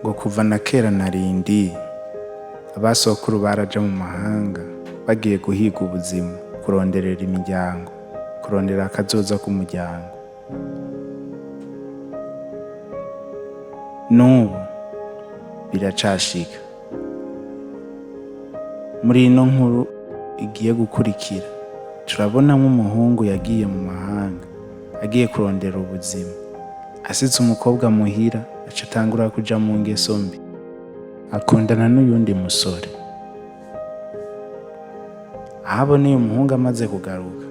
Ngo kuva na kera na rindi abasokuru baraja mu mahanga bagiye guhiga ubuzima, kuronderera imiryango, kurondera akazoza k'umuryango. N'ubu biracashika. Muri ino nkuru igiye gukurikira turabonamwo umuhungu yagiye mu mahanga agiye kurondera ubuzima, asize umukobwa muhira aca atangura kuja mu ngeso mbi, akundana n'uyundi musore. Aho aboneye umuhungu amaze kugaruka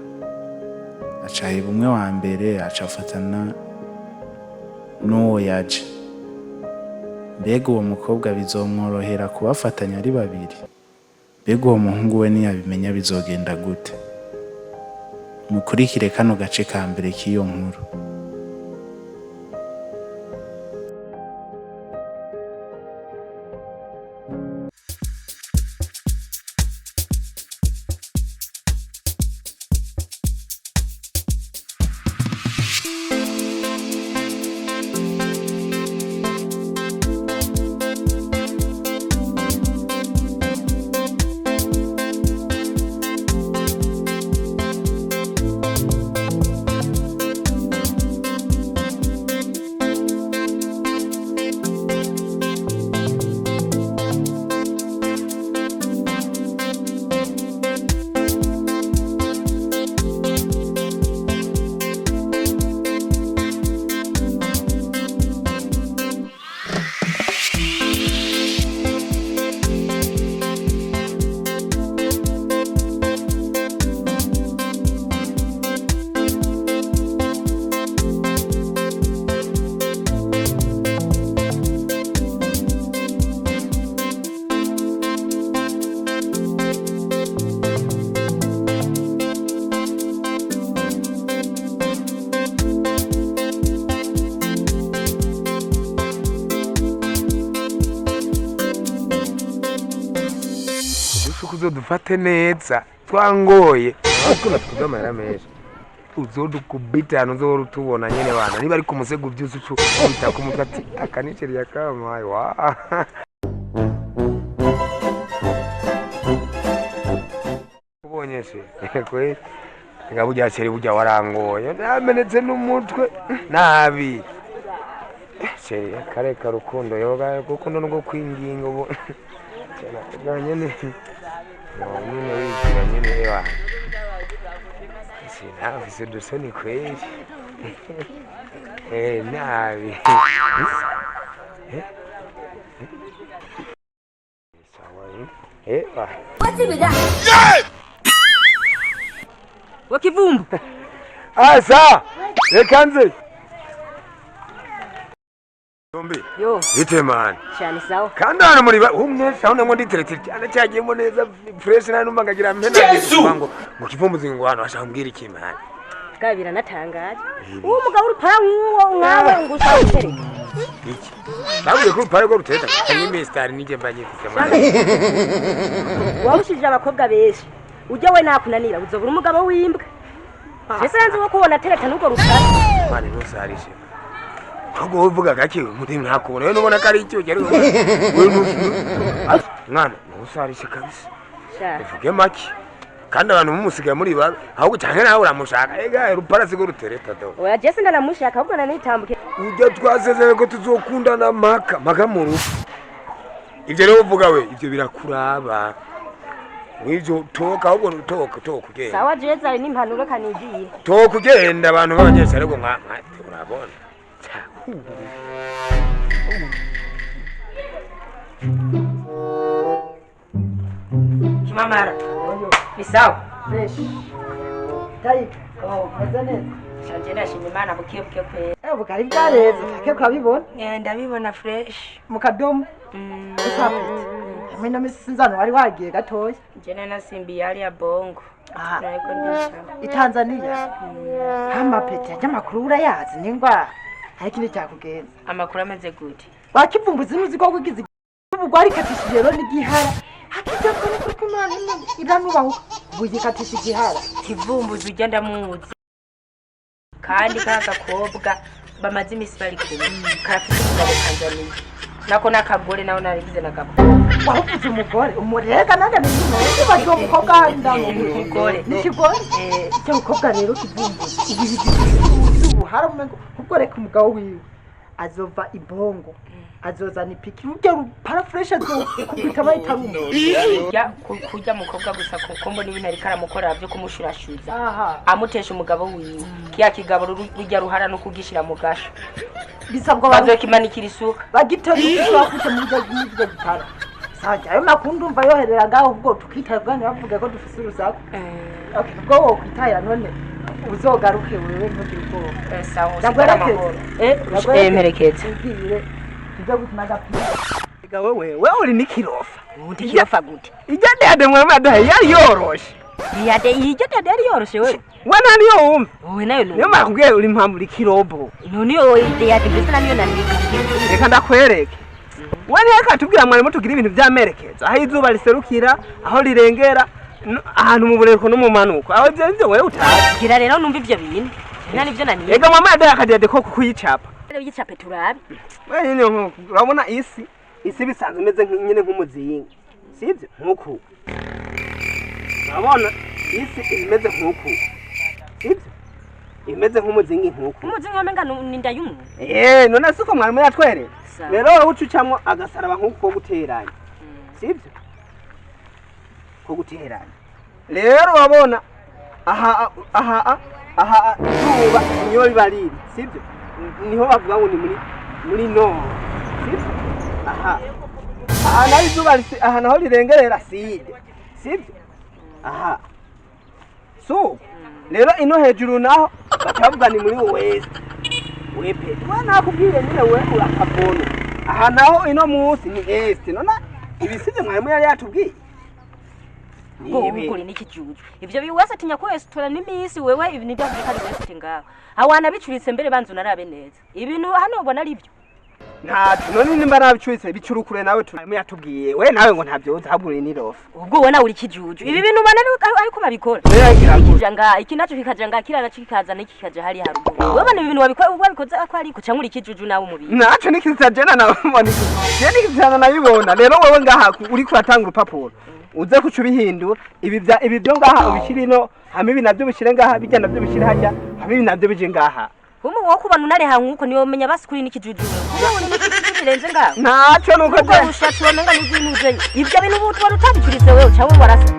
aca aheba umwe wa mbere aca afatana n'uwo yaje. Mbega uwo mukobwa bizomworohera kubafatanya ari babiri? Mbega uwo muhungu we niyabimenya bizogenda gute? Mukurikire kano gace ka mbere k'iyo nkuru. Uzuko uzodufate neza twangoye ariko natwe amahera menshi uzodukubita uzohora utubona nyene bana niba ari ku musego uvyuze ucu ubita ku mutwe ati akaniceri yakamaye wa ubonye se kweli nga burya chéri burya warangoye namenetse n'umutwe nabi. Chéri kareka rukundo yoga rukundo nubwo kwinginga ubu nyene nyene wigira nyene ewa sinafise udusoni kweli nabi. Sawa eh Wakivumbu. Asa reka nze Zombi Yo, bite man cyane sawa. Kandi hano muri umwe aho ngo nditeretse cyane cyagiyemo neza fresh nta numva ngagira mpena ngo ngo kivumbuzi ngo hano ashaka mbwira iki man. Bwa biranatangaje. Uwo mugabo urupara nk'uwo nkawe ngo ushaka gutereka. Iki bavuye ko urupare rwo ruteta ni mistari nijye mba nyifite man. Wabushije abakobwa benshi. Ujya we nakunanira uzobura umugabo w'imbwa. Ese nzi wo kubona atereta n'urwo rupara. Man ntusarishe ahubwo wowe uvuga gake muri ntakubona wewe nubona ko ari icyo ugera wewe mwana ntusarishe kabisa. Sha. Uvuge make kandi abantu mumusigaye muri babi ahubwo cyane nawe uramushaka ega rupara sigo rutereta do. Oya Jesse ndanamushaka ahubwo nanitambuke. Ujya twasezeranye ko tuzokundana mpaka mpaka mu rupfu ibyo rero uvuga we ibyo birakuraba mw'ibyo toka ahubwo toka toka ugenda. Sawa Jesse ari n'impanuro kanigiye. Toka ugenda abantu b'abanyeshuri ariko nka urabona. Kimamara. Ni sawa. Fresh. Tayi. Oh, meze neza. Shanje ndashima Imana buke buke kwe. Ubugari bwareze, take kurabibona. Ndabibona fresh. Mu kadomo. Usapite. Hamwe na misi sinzano wari wagiye gatoya. Njye nasimbiye hariya bongo. Ah. Ariko ndicara. I Tanzania. Hama pete, ajya amakuru urayazi ningwa. Hari ikindi cyakugenza. Amakuru ameze gute? Wakivumbuzi nuzi ko wigize ubu rwarikatishije rero n'igihara. Hakijya ko ni kuko Imana iranubaho. Buyikatisha igihara. Kivumbuzi ujya ndamuzi. Kandi ka gakobwa bamaze iminsi bari kumwe. Karafite umugabo Tanzania. Nako nakagore nawe narigize nagabo. Wavuze umugore umurega nanjye nzi baje umukobwa ndango Umugore. Nikigore icyo mukobwa rero kivumbuye ubuhara umengo ubwo reka umugabo wiwe azova ibongo azozana ipiki rujya rupara fresh azokubita bayitarumva Ya kurya mukobwa gusa kuko mbona ibintu ariko aramukora byo kumushurashuza. Aha. Amutesha umugabo wiwe. Kiya kigabo rujya ruhara no kugishira mu gasho. Bisabwa abantu Bazokimanikira isuka. Bagitera bakute muri ibyo gitara. Sajya ayo makuru ndumva yoherera ngaho ubwo tukitabwa bavuga ko dufise urusaku. Okay, ubwo wokwitahira none uzogaruke wewe ntugire ubwoba. Sawa usigara amahoro. Mperekeze. Ubwire tujya gutuma agapira. Ega wewe wewe uri nikirofa. Ubundi kirofa gute? Ijya ndende mwema dahe yari yoroshe. Iyade ijya ndende yari yoroshe wewe. We nani yo wumva? Wowe nayo numva. Niyo makubwiye uri impamvu uri kirobo. None yo iyade mbese naniyo nanika. Reka ndakwereke. We reka tubwira mwarimu tugira ibintu by'amerekezo. Aho izuba riserukira, aho rirengera, ahantu mu bureko no mu manuko. Aho ivyo ivyo wewe utazi. Gira rero numva ivyo bintu. Nani ivyo naniye. Ega mama yadaye akadede ko kuyicapa. Rero yicape turabe. Wewe nyine urabona isi bisanzwe imeze nyine nk'umuzingi. Sivyo? Nkuku. Urabona isi imeze nkuku. Sivyo? Imeze nk'umuzingi nkuku. Umuzingi wamenga ni ndayumu. None siko mwarimu yatwereka. Rero wowe ucucamwo agasaraba nkuku ko guteranya. Sivyo? Ko guteranya. Rero urabona aha aha aha izuba niyo riba riri, sivyo? Niho bavuga ngo ni muri no. Sivyo? Aha. Aha naho izuba aha naho rirengerera side. Sivyo? Aha. So, rero ino hejuru naho bakavuga ni muri west. Wepe. Wana kubwire nyine we urakabona. Aha naho ino munsi ni est. Nona ibisivyo mwarimu yari yatubwiye. Ngo n'ikijuju. Ivyo biwese atinya ko wese n'imisi wewe ibi nibyo avuga ari wese ngaho. Awana bicuritse mbere banzu narabe neza. Ibintu hano ubona ari byo. Nta none nimba nabicuritse bicurukure nawe mwarimu yatubwiye. We nawe ngo ntabyo uzahabure ni rofa. Ubwo ubona uri kijuju. Ibi bintu ubona ariko babikora. Ikija nga iki naco kikaja nga kira naco kikaza n'iki kikaja hari haruguru. Wewe bana ibintu wabikora wabikoze ako ariko cyangwa uri kijuju nawe umubiri. Naco nikizajena nawe mbona iki. Je nikizana nabibona. Rero wewe ngaha uri kuratanga urupapuro. Uze kucubihindura ibi byo ngaha ubishira ino hama ibi navyo bishire ngaha bijya navyo bishire hajya hama ibi navyo bije ngaha. Umu wo kubana unareha nkuko niwe umenya basikuri n'ikijuju. Kuba uri n'ikijuju birenze ngaho. Naco nuko je ushatse wamenga n'ibintu ivyo bintu ubu twari utabicuritse wewe cyangwa warasa.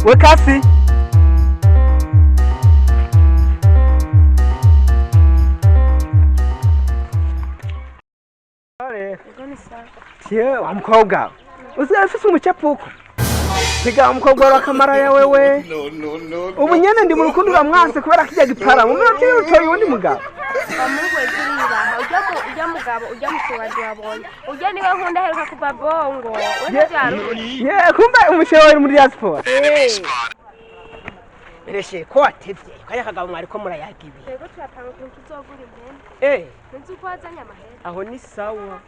We kasi. Tiye wa mukobwa. Usigaye ufise umucapuko. Siga umukobwa w'akamara ya wewe. Ubu nyene ndi mu rukundo uramwanse kubera kijya gipara. Mu minota y'utoyi undi mugabo. Ujya mugabo ujya mushiwaje wabonye. Ujya niwe nkunda heruka kuva bongo. We ntavyaro. Ye kumbe umushewe wari muri diaspora. Ereshe ko watevye. Kaya kagabo mwariko murayaga ibi. Yego turapanga ukuntu tuzogura impene. Nzi uko wazanye amahera. Aho ni sawa.